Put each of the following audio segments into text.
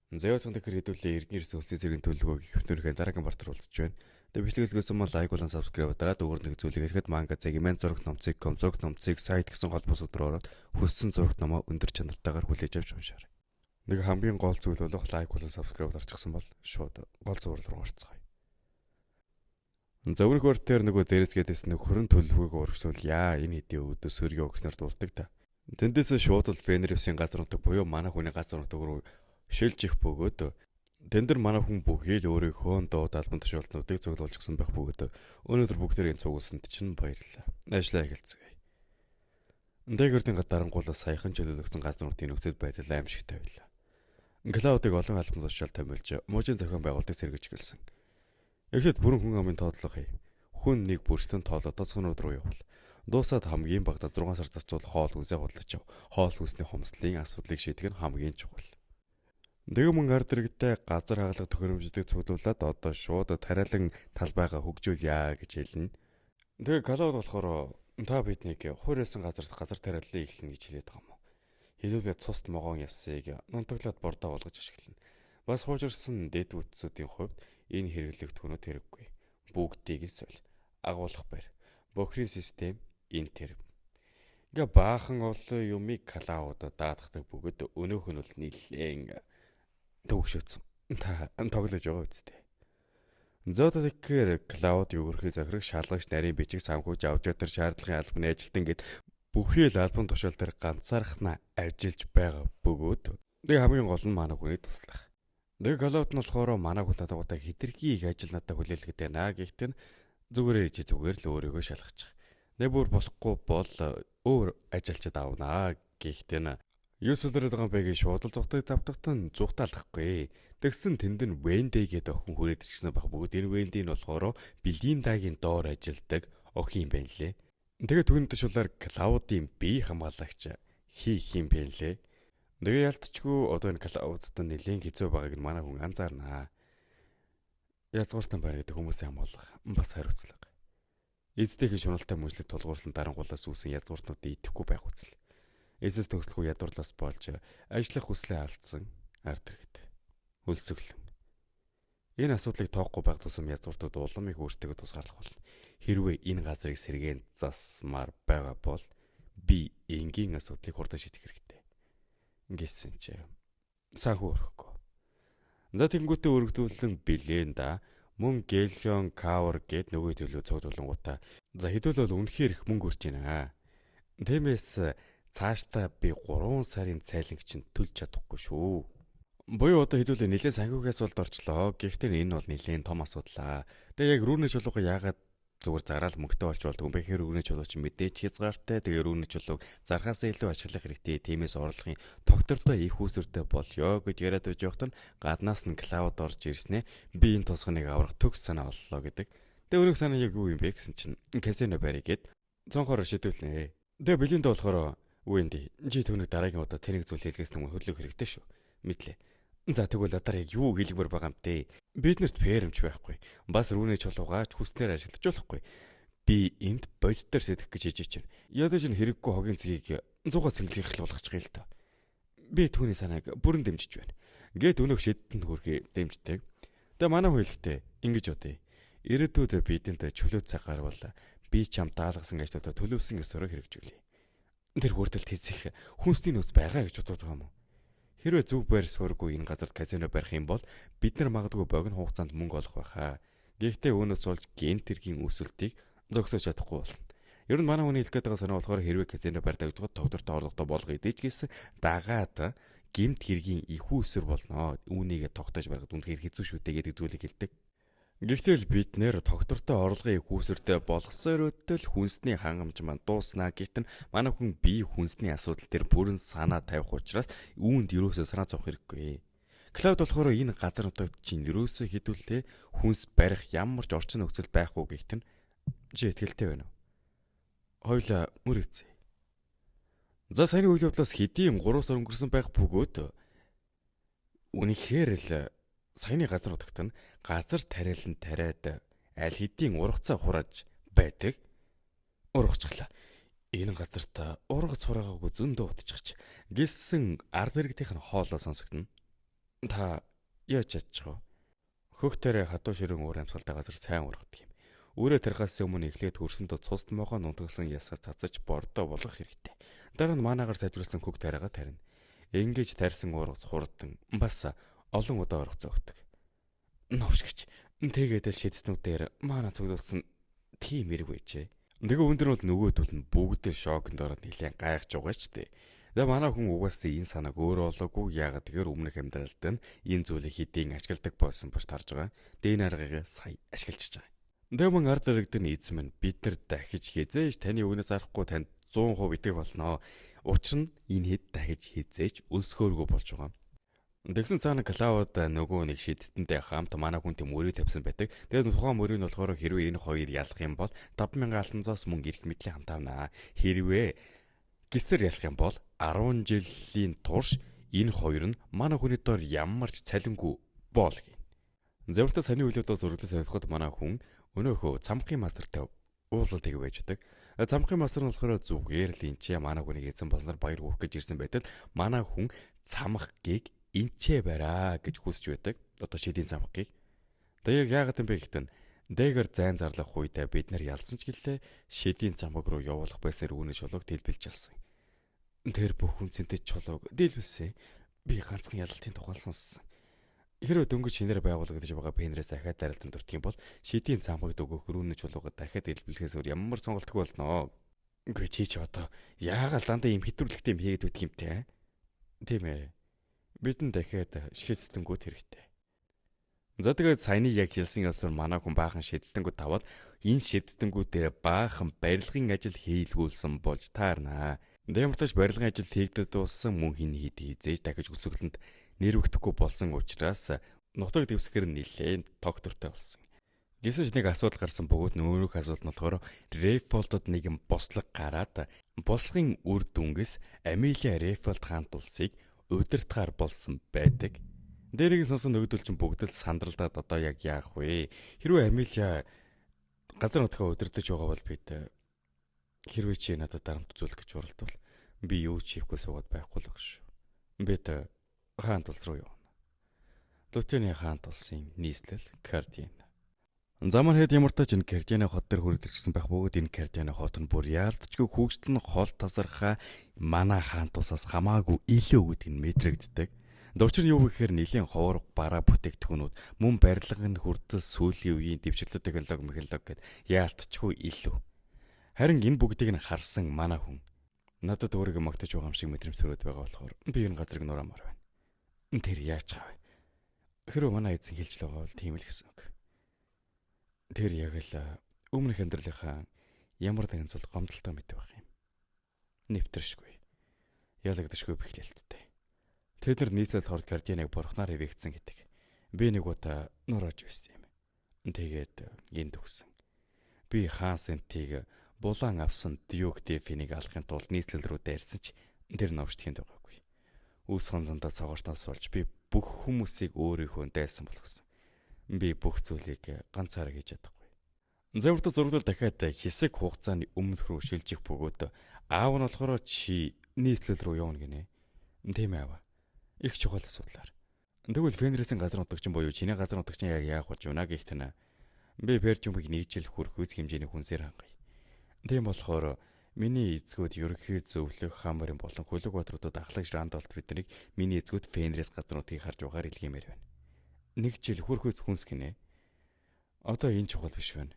Заяа тэгэхээр хэдүүлээ иргэн ирсэн хөлсний зэргийн төлөвлөгөөг их хөтнөрхийн дараагийн партер уулзч байна. Тэгээ бичлэг хэлгээс мөн лайк болон subscribe дараад өөр нэг зүйлийг хэлэхэд манга зэгмэн зураг номцыг.com зураг номцыг сайт гэсэн холбоос руу ороод хүссэн зураг номоо өндөр чанартайгаар хүлээж авч уншаарай. Нэг хамгийн гол зүйл болох лайк болон subscribe дарчихсан бол шууд гол зураг руу гарцгаая. Зөвхөн хөр дээр нөгөө дээрээс гэдээс нэг хөрөн төлөвлөгөөг урагшуулъя. Энэ хэдийн өөдөө сөргөө өгснөр дуустдаг та. Тэндээс шууд л Фенриусын газар нутаг буюу манай хүний газар нутаг руу шилжих бөгөөд тэн дээр манай хүн бүхий л өөрийнхөө дууд албан тушаалтнуудыг цуглуулчихсан байх бөгөөд өнөөдөр бүгдээрийн цугласанд чинь баярлалаа. Ажлаа эхэлцгээе. Дэгэрдийн дарангуулаас саяхан чөлөөлөгдсөн газар нутгийн нөхцөл байдал аимшигтай байлаа. Клаудыг олон албан тушаал томилж мужийн зохион байгуулалтыг сэргэж эхэлсэн. Эхлээд бүрэн хүн амын тоотлого хий. Хүн нэг бүрстэн тоолоод цонхнууд руу явуул. Дуусаад хамгийн багадаа 6 сар зарцуул хоол хүнсээ худалдаж ав. Хоол хүнсний хомслын асуудлыг шийдэх нь хамгийн чухал. Тэгээ мөн ард иргэдтэй газар хагалах төхөөрөмжүүдийг цуглуулад одоо шууд тариалан талбайгаа хөгжүүлье гэж хэлнэ. Тэгээ Клауд болохоор та биднийг хуурайлсан газарт газар тариаллыг эхлэнэ гэж хэлээд байгаа юм уу? Хэдүүлээ цуст могоон ясыг нунтаглаад бордоо болгож ашиглана. Бас хуужирсан дэд бүтцүүдийн хувьд энэ хэрэглэгдэхүүнүүд хэрэггүй. Бүгдийг л соль. Агуулах барь. Бохирын систем энэ тэр. Ингээ баахан олон юмыг Клауд даатгадаг бөгөөд өнөөх нь бол нэлээн төвөгшөөцсөн. Та тоглож байгаа үсттэй. Зөөдө тэгэхээр Клауд югөрхий захираг шалгагч нарийн бичиг санхүүж аудитор шаардлагын албаны ажилтан гэд бүхий л албан тушаал дээр ганцаархнаа ажиллаж байгаа бөгөөд тэгээ хамгийн гол нь манай хүний туслах. Тэгээ Клауд нь болохоор манай хүн надад хэтэрхий их ажил надад хүлээлгэдэг байна. Гэхдээ зүгээрээ чи зүгээр л өөрийгөө шалгачих. Нэг бүр болохгүй бол өөр ажилчид авнаа. Гэхдээ нь юу сүлрээд байгаа юм бэ гэж шууд л зугтаг завдагт нь зугтаалахгүй. Тэгсэн тэнд нь Венди гэдэг охин хүрээд ирчихсэн баг. Бүгд энэ Венди нь болохоор Белиндагийн доор ажилдаг охин юм байна лээ. Тэгээ түүний тушуулаар Клаудын бие хамгаалагч хийх юм байна лээ. Тэгээ ялтчгүй одоо энэ Клаудтай нэлээд хэцүү байгааг нь манай хүн анзаарнаа. Язгууртан байна гэдэг хүмүүсийн хамгаалах бас хариуцлага. Эцдийн шуналтай мөжлөг тулгуурсан дарангуулаас үүсэн язгууртнуудыг идэхгүй байх үзэл. Эцэс төгслөхгүй ядуурлаас болж ажиллах хүслээ алдсан ард иргэд. Хөлсөглөн. Энэ асуудлыг тоохгүй байх тусам язгууртууд улам их өөрсдөө тусгаарлах болно. Хэрвээ энэ газрыг сэргээн засмаар байгаа бол би энгийн асуудлыг хурдан шийдэх хэрэгтэй. Ингэсэн чи санхүү өрөхгүй. За тэгэнгүүтээ өргөдүүлэн билэн да мөн Гэлион Кавер гэд нөгөө төлөө цуглуулангуудаа за хэдүүл бол үнэхээр их мөнгө өрж байна. Тиймээс цаашдаа би 3 сарын цайланг чинь төлж чадахгүй шүү. Буюу одоо хэдүүлээ нэлээд санхүүгийн асуудалд орчлоо. Гэхдээ энэ бол нэлээд том асуудлаа. Тэгээ яг рүүний чулууга яагаад зүгээр зараал мөнгөтэй болж болдгоо юм бэ? Тэгэхээр рүүний чулуу чинь мэдээч хязгаартай. Тэгээ рүүний чулууг зархаас илүү ашиглах хэрэгтэй. Тиймээс орлогын тогтвортой их үүсвэртэй болёо гэж яриад байж байхад нь гаднаас нь Клауд орж ирснээ. Би энэ тусганыг аврах төгс санаа оллоо гэдэг. Тэгээ өнөөх санаа яг юу юм бэ гэсэн чинь казино барь гэд цонхоор шийдвүлнэ. Тэгээ Белинда болохоор Венди чи түүнийг дараагийн удаа тэрэг зүйл хэлгээс өмнө хөдлөх хэрэгтэй шүү. Мэдлээ. За тэгвэл одоо яг юу хэлмээр байгаа юм бэ? Биднэрт фермч байхгүй. Бас рүүний чулуугаач хүснээр ашиглаж болохгүй. Би энд бодитоор сэдэх гэж хийж чинь. Ядаж энэ хэрэггүй хогийн цэгийг 100-аас цэнгэлийнх л болгочих юм л та. Би түүний санааг бүрэн дэмжиж байна. Гэт өнөөх шидэтэнд хүрэхий дэмждэг. Тэгээ манай хүн хэлэхдээ ингэж бодъё. Ирээдүйд бидэнт чөлөө цаг гарвал би чам даалгасан ажлуудаа төлөвлөсөн ёсоор хэрэгжүүлье. Тэр хүртэл тэсэх хүнсний нөөц байгаа гэж бодоод байгаа юм уу? Хэрвээ зөв байр суурьгүй энэ газарт казино барих юм бол бид нар магадгүй богино хугацаанд мөнгө олох байхаа. Гэхдээ үүнээс болж гент тэргийн өсөлтийг зогсоож чадахгүй болно. Ер нь манай хүний хэлэх гээд байгаа санаа болохоор хэрвээ казино барьдаг гэж тогтвортой орлоготой болгоё гэж гэсэн дагаад гэмт хэргийн их үүсвэр болно. Үүнийгээ тогтоож барихад үнэхээр хэцүү шүү дээ гэдэг зүйлийг хэлдэг. Гэхдээ л бид нэр тогтвортой орлогын их үүсвэртэй болгосон өрөөдөл хүнсний хангамж маань дууснаа. Гэвч манай хүн бие хүнсний асуудал дээр бүрэн санаа тавих учраас үүнд ерөөсөө санаа зовох хэрэггүй. Клауд болохоор энэ газар нутагт чинь ерөөсөө хэдүүлээ хүнс барих ямар ч орчин нөхцөл байхгүй гихт нь чи итгэлтэй байна уу? Хоёлаа мөр үзье. За саяны үйл явдлаас хэдийн 3 сар өнгөрсөн байх бөгөөд үнэхээр л саяны газар нутагт нь газар тариалан тариад аль хэдийн ургацаа хурааж байдаг. Ургацглаа. Энэ газарт ургац хураагаагүй зөндөө утчихч. Гэлсэн ард иргэдийнх нь хоолой сонсогдоно. Та яаж чадчих вэ? Хөх тариа хадуу ширүүн уур амьсгалтай газар сайн ургадаг юм. Үрээ тарихаас өмнө эхлээд хөрсөндөө цуст могоо нунтагсан ясаас цацаж бордоо болгох хэрэгтэй. Дараа нь манаагаар сайжруулсан хөх тариагаа тарина. Ингэж тарьсан уургац хурдан бас олон удаа орох зөөгдөг. Новшгч тэгээд л шидтнүүдээр манай цуглуулсан тийм хэрэг байжээ. Тэгээ өндөр бол нөгөөдөл нь бүгд шоконд ороод нэлээд гайхаж байгаа ч дээ. Тэгээ манай хүн угаасаа энэ санааг өөрөө олоогүй. Яагаад тэгэхээр өмнөх амьдралд нь энэ зүйлийг хэдийн ашигладаг болсон болж тарж байгаа. Тэгээ энэ аргыг сая ашиглаж байгаа. Тэгээ мөн ард иргэдэн эзэм нь бид нар дахиж хизээж таны өгнөөс арахгүй танд 100% итгэх болно. Учир нь энэ хэд дахиж хизээж өлсгөөргүй болж байгаа. Тэгсэн цаана Клауд нөгөө нэг шидтэнтэй хамт манай хүн тийм мөрөө тавьсан байдаг. Тэгээд тухайн мөрийг нь болохоор хэрвээ энэ хоёр ялах юм бол 5000 алтан зоос мөнгө ирэх мэтлээ хамтаавна. Хэрвээ гисэр ялах юм бол 10 жилийн турш энэ хоёр нь манай хүний дор ямар ч цалингүй боол гин. Завартаа саний үйл явдлаас өргөлөс ойлгоход манай хүн өнөөхөө цамхын мастертай уулзалт хийх байж байдаг. Цамхын мастер нь болохоор зүгээр л энэ ч манай хүнийг эзэн болсноор баяр хөөрөх гэж ирсэн байтал манай хүн цамхгийг энчээ бариа гэж хүсэж байдаг. Одоо шидийн цамхгийг. Тэгээ яг яагаад юм бэ гэхдээ дээгэр зайн зарлах үедээ бид нар ялсан ч гэлээ шидийн цамхаг руу явуулах байсаар үүний чулууг дэлбэлж ялсан. Тэр бүх хүн цэнтэй чулууг дэлбэлсэн. Би ганцхан ялалтын тухай сонссон. Хэрвээ дөнгөж шинээр байгуулагдаж байгаа пенрээс дахиад даралтан дуртах юм бол шидийн цамхагт өгөх рүүний чулуугаа дахиад дэлбэлэхээс өөр ямар сонголтгүй болно. Үгүй чи одоо яагаад дандаа юм хэтрүүлэгтэй юм хийгээд өгдөг юм те? Тийм ээ. Бидэн дахиад шидэтэнгүүд хэрэгтэй. За тэгээд саяны яг хэлсэн ёсоор манай хүн баахан шидэтэнгүүд таваад энэ шидэтэнгүүдээр баахан барилгын ажил хийлгүүлсэн болж таарнаа. Дэмэртэж барилгын ажил хийгдэл дууссан мөн хин хийд хийзээж дахиж өсөглөнд нэрвэгдэхгүй болсон учраас нутаг дэвсгэр нэлээд тогтвортой болсон. Гэсэн ч нэг асуудал гарсан бөгөөд нөөрөх асуудал нь болохоор Рейфолдод нэгэн бослог гараад бослогын үр дүнгээс Амелия Рейфолд хаант улсыг удирдахаар болсон байдаг. Дээрийг нь сонсон нөгөөдөл чинь бүгд л сандралдаад одоо яг яах вэ? Хэрвээ Амелия газар нутгаа удирдах байгаа бол бид хэрвээ чи надад дарамт үзүүлэх гэж оролдвол би юу ч хийхгүй суугаад байхгүй л баг шүү. Бид хаант улс руу явна. Лутены хаант улсын нийслэл Кардиан. Замаар хэд ямартай ч энэ Кардианы хот дээр хүрээд ирсэн байх бөгөөд энэ Кардианы хот нь бүр яалтчгүй хөгжил нь хол тасархаа манай хаант улсаас хамаагүй илүү гэдэг нь мэдрэгддэг. Учир нь юу гэхээр нэлийн ховор бараа бүтээгдэхүүнүүд мөн барилгын хүртэл сүүлийн үеийн дэвшилтэт технологи механологи гэд яалтчгүй илүү. Харин энэ бүгдийг нь харсан манай хүн надад өөрийгөө магтаж байгаа юм шиг мэдрэмж төрөөд байгаа болохоор би энэ газрыг нураамаар байна. Тэр яаж байгаа вэ? Хэрвээ манай эзэн хэлж л байгаа бол тийм л гэсэн үг. Тэр яг л өмнөх амьдралынхаа ямар нэгэн зүйл гомдолтой мэт байх юм. Нэвтэршгүй. Ялагдашгүй бэхлэлттэй. Тэд нар нийцэл хорд Гардианыг бурхнаар хэвэгдсэн гэдэг. Би нэг удаа нурааж байсан юм. Тэгээд энд өгсөн. Би хаан сентийг булан авсан Дюк Дефинийг алахын тулд нийслэл рүү дайрсан ч тэр новш тэнд байгаагүй. Үүс хонзондоо цогоортоос болж би бүх хүмүүсийг өөрийнхөө дайсан болгосон. Би бүх зүйлийг ганцаараа хийж чадахгүй. Завартаа зурглал дахиад хэсэг хугацааны өмнөх рүү шилжих бөгөөд аав нь болохоор чи нийслэл рүү явна гинэ. Тийм ээ аава. Их чухал асуудлаар. Тэгвэл Фенрисийн газар нутагчин буюу чиний газар нутагчин яг яах болж байна гэх тань. Би Пертюмыг нэг жил хүрэх үз хэмжээний хүнсээр хангая. Тийм болохоор миний эзгүүд ерөнхий зөвлөх хамарын болон хөлөг баатруудад ахлагч Рандолт биднийг миний эзгүүд Фенрис газар нутгийг харж байгаагаар илгээмээр байна. Нэг жил хүрэх үз хүнс гинэ. Одоо энэ чухал биш байна.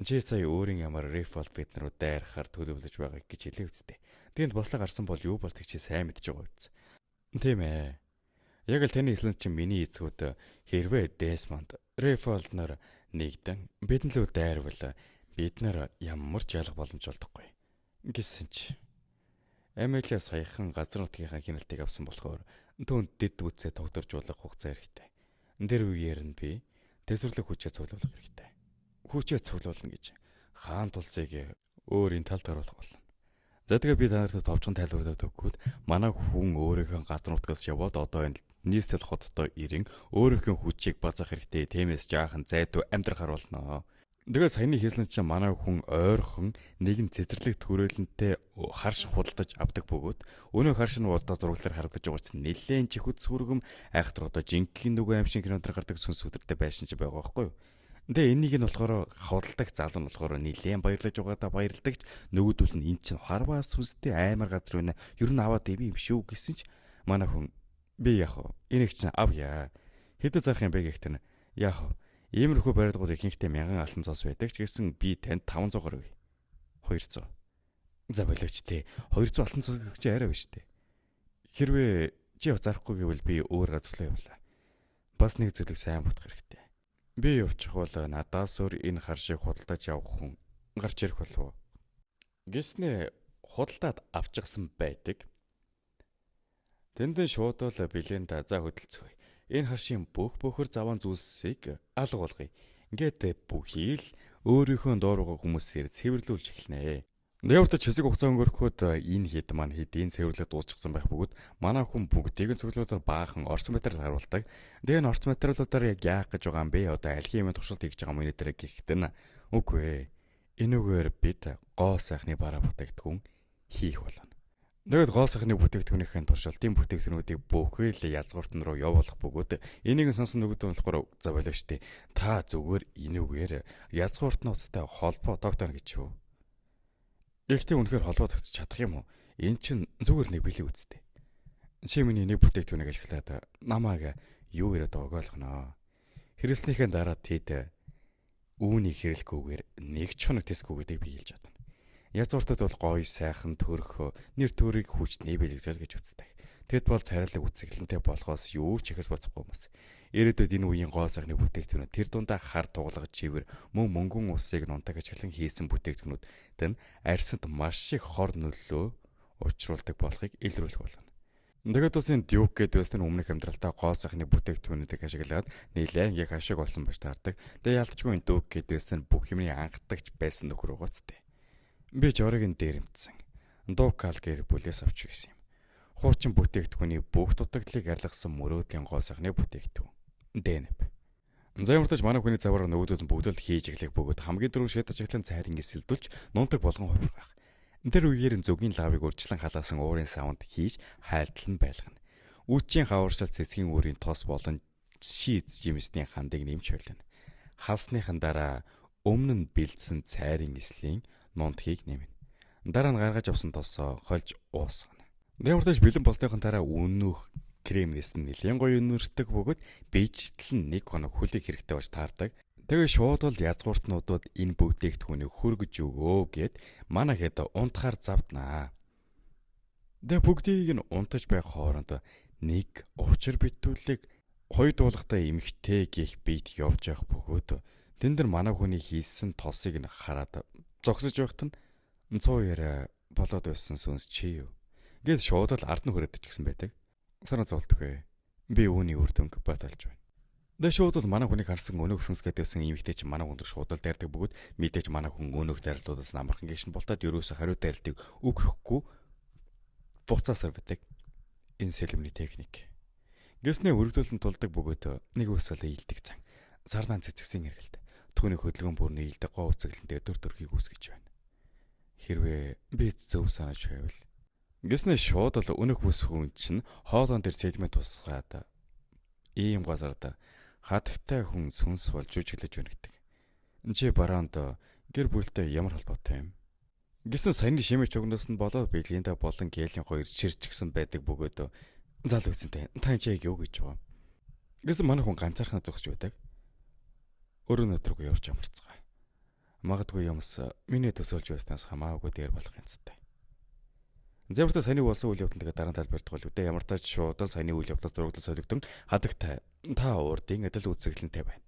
Чи сая өөрийн ямар Рефолд бид нар дайрахаар төлөвлөж байгааг гэж хэлээ үсттэй. Тэнд бослого гарсан бол юу болтыг чи сайн мэдж байгаа үст. Тийм ээ. Яг л таны хэлсэн чинь миний эзгүүд хэрвээ Десмонд, Рефолд нар нэгдэн бидэн лөө дайрвал бид нар ямар ч ялах боломж олдохгүй. Гэсэн чи Амелия саяхан газар нутгийнхаа хяналтыг авсан болохоор түүнд дэд бүтсээ тогтворжуулах хугацаа хэрэгтэй. Тэр үеэр нь би тэсвэрлэх хүчээ цуглуулах хэрэгтэй. Хүчээ цуглуулна гэж хаан тулсыг өөрийн талд оруулах болно. За тэгээ би та нарт товчхон тайлбарлаад өгөхөд манай хүн өөрийнхөө газар нутгаас яваад одоо энэ нийслэл хоттой ирэн өөрийнхөө хүчийг базах хэрэгтэй. Тиймээс жаахан зайдуу амьдрахаар болно. Тэгээд саяны хийсэн чинь манай хүн ойрхон нэгэн цэцэрлэг төрөөлөнтэй харш худалдаж авдаг бөгөөд өнөө харш нь удаа зураглалаар харагдаж байгаа чинь нэлээд чихүд сүргэм айхтар одоо жинхэнэ нөгөө аим шиг кинонд гардаг сүнс өдөртэй байшин чи байгаа байхгүй юу? Тэгээ энийг нь болохоор худалдагч залуу нь болохоор нэлээд баярлаж байгаадаа баярлагдагч нөгөөдөл нь эн чинь харваа сүнстэй аймар газар байна. Ер нь аваад иви юм шүү гэсэн ч манай хүн би яах вэ? Энийг чинь авъя. Хэдэн зарах юм бэ гэхтэн яах вэ? Иймэрхүү барилгууд ихэнхдээ мянган алтан цос байдаг ч гэсэн би танд 500 гаруй. 200. За боловч те 200 алтан цос гэдэг чинь арай биш те. Хэрвээ чи зарахгүй гэвэл би өөр газар руу явлаа. Бас нэг зүйлийг сайн бодох хэрэгтэй. Би явчих бол надаас өөр энэ харшийг худалдаж явах хүн гарч ирэх болов уу? Гэснээ худалдаад авчихсан байдаг. Тэндэн шууд л Беленда за хөдөлцгөөе. Энэ харшийн бүх бөхөр заваан зүйлсийг алга болгоё. Ингээд бүхий л өөрийнхөө доор байгаа хүмүүсээр цэвэрлүүлж эхэлнэ. Явтаж хэсэг хугацаа өнгөрөхөд энэ хэд маань хэдийн цэвэрлэг дуусчихсан байх бөгөөд манай хүн бүгдийг нь цуглуулаар баахан орц материал харуулдаг. Тэгээ энэ орц материалуудаар яг яах гэж байгаа юм бэ? Одоо альхийн юм туршилт хийж байгаа юм энэ дээр гэхэд нь үгүй ээ. Энүүгээр бид гоо сайхны бараа бүтээгдэхүүн хийх болно. Тэгээд гоо сайхны бүтээгдэхүүнийхэн туршилтын бүтээгдэхүүнүүдийг бүхэл язгууртан руу явуулах бөгөөд энийг нь сонсон нөгөөд нь болохоор за болов штэ. Та зүгээр энүүгээр язгууртнуудтай холбоо тогтооно гэж юу? Гэхдээ үнэхээр холбоо тогтож чадах юм уу? Эн чин зүгээр нэг бэлэг үсттэй. Чи миний нэг бүтээгдэхүүнийг ашиглаад намайг юу яриад байгааг ойлгоно. Хэрэглэснийхээ дараа тэд үүнийг хэрэглэхгүйгээр нэг ч хоног тэсгүй гэдгийг би хэлж чадна. Язгууртад бол гоё сайхан төрөх нэр төрийг хүчний бэлэгдэл гэж үздэг. Тэд бол царайлаг үзэсгэлэнтэй болохоос юу ч ихээс боцохгүй хүмүүс. Ирээдүйд энэ үеийн гоо сайхны бүтээгдэхүүнүүд тэр дундаа хар туглага чивэр мөн мөнгөн усыг нунтаг ажиглан хийсэн бүтээгдэхүүнүүд нь арьсанд маш их хор нөлөө учруулдаг болохыг илрүүлэх болно. Тэгээд бас энэ Duke гэдэг байсан өмнөх амьдралтаа гоо сайхны бүтээгдэхүүнүүдийг ашиглаад нэлээд их ашиг олсон байж таардаг. Тэгээд ялцчгүй энэ Duke гэдэг байсан бүх юмны анхдагч байсан нөхөр угаацтай. Би Жорыг нь дээрэмдсэн. Дукал гэр бүлээс авч байсан юм. Хуучин бүтээгдэхүүний бүх дутагдлыг арилгасан мөрөөдлийн гоо сайхны бүтээгдэхүүн. Дэнэп. За ямартаж манай хүний заваар нөгөөдөл нь бүгд л хийж эхлэх бөгөөд хамгийн түрүү шид ажиглан цайрын эсэлдүүлж нунтаг болгон хувиргах. Тэр үеэр нь зүгийн лавыг урьдчилан халаасан уурын савнд хийж хайлтал нь байлгана. Үчийн хаваршил цэцгийн үүрийн тос болон шийд жимсний хандыг нэмж хойлно. Халсныхан дараа өмнө нь бэлдсэн цайрын эслийн нунтгийг нэмнэ. Дараа нь гаргаж авсан тосоо хольж уусгана. Ямартаж бэлэн болсныхан дараа үннөх кремнээс нь нэлээн гоё өнөртөг бөгөөд бийжтэл нь нэг хоног хүлээх хэрэгтэй болж таардаг. Тэгээ шууд бол язгууртнуудад энэ бүтээгдэхүүнийг хөргөж өгөө гэд манай хэд унтахаар завднаа. Тэгээ бүгдийг нь унтаж байх хооронд нэг учир битүүлэг хоёрдуулгатай эмэгтэй гих бит явж явах бөгөөд тэн дээр манай хүний хийсэн тосыг нь хараад зогсож байхад нь цуу яриа болоод байсан сүнс чи юу гэд шууд л ард нь хүрээд ичгсэн байдаг. Санаа зовлтгүй вэ. Би үүний үр дүнг баталж байна. Тэгээ шууд л манай хүнийг харсан өнөөх сүнс гэдээсэн эмэгтэй чинь манай хүн дээр шууд л дайрдаг бөгөөд мэдээж манай хүн өнөөх дайрлуудаас амархан гişн болтоод ерөөсө хариу дайралтыг өгөхгүй буцаасаар байдаг. Энэ сэлэмний техник. Гэснээ өргөдөлн тулдаг бөгөөд нэг үсэл ийдэг зан. Сарнаан цэцгсэн эргэлт. Түүний хөдөлгөөн бүр нийлдэг гоо үзэглэнтэй дөр төрхийг үүсгэж байна. Хэрвээ би зөв санаж байвал гэснээ шууд л өнөх бүс хүн чинь хоолон дээр сэдмээ тусгаад ийм газарт хатагтай хүн сүнс болж жүжиглэж байна гэдэг. Чи бараанд гэр бүлтэй ямар холбоотой юм? Гэсэн саяны шимэж өгнөөс нь болоод Белинда болон Гэлийн хоёр чирчгсэн байдаг бөгөөд зал үсэнтэй та чи яг юу гэж байгаа. Гэсэн манай хүн ганцаархнаа зогсож байдаг. Өрөө нөтрөг явж амарцгаа. Магадгүй юмс миний төсөөлж байснаас хамаагүй дээр болох юмцтай. Зэмэртэ саяны болсон үйл явдал тэгээ дараа нь тайлбарлах бол үдэ ямар тач шууд саяны үйл явдлаас зураглал солигдсон хадагтай та урдын адил үзэсгэлэнтэй байна.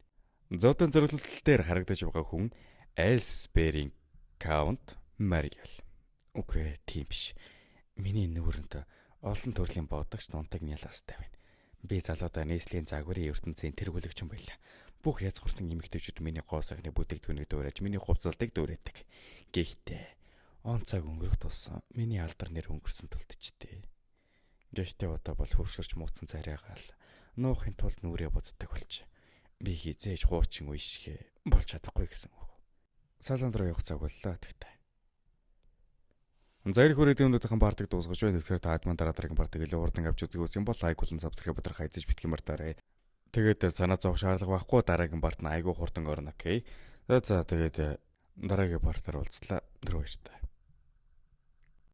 Зодон зураглал дээр харагдаж байгаа хүн Элсберийн Count Mariel. Үгүй тийм биш. Миний нүүрэнд олон төрлийн бодогч нунтаг нялаастай байна. Би залуудаа нийслэлийн загварын ертөнцийн тэргүүлэгч юм байлаа. Бүх язгууртан эмэгтэйчүүд миний гоо сайхны бүтээгдэхүүнийг дуурайж миний хувцалтыг дуурайдаг. Гэхдээ он цаг өнгөрөх тусам миний алдар нэр өнгөрсөн тулдчихдээ. Гэхдээ одоо бол хөвшөрч мууцсан царайгаал нуухын тулд нүрээ боддог болж би хизээж хуучин үе шигэ болж чадахгүй гэсэн үг. Салон руу явах цаг боллоо тэгтээ. За, энэ хүрээд өнөөдрийн part ыг дуусгаж байна. Тэгэхээр та маань дараа дараагийн part ыг илүү хурдан авч үзэх хүсэх юм бол like болон subscribe дарах хайцаж битгий мартаарай. Тэгээд санаа зовох шаардлага байхгүй, дараагийн part нь айгүй хурдан орно, okay. За, тэгээд дараагийн part аар уулзлаа. Тэр баяртай.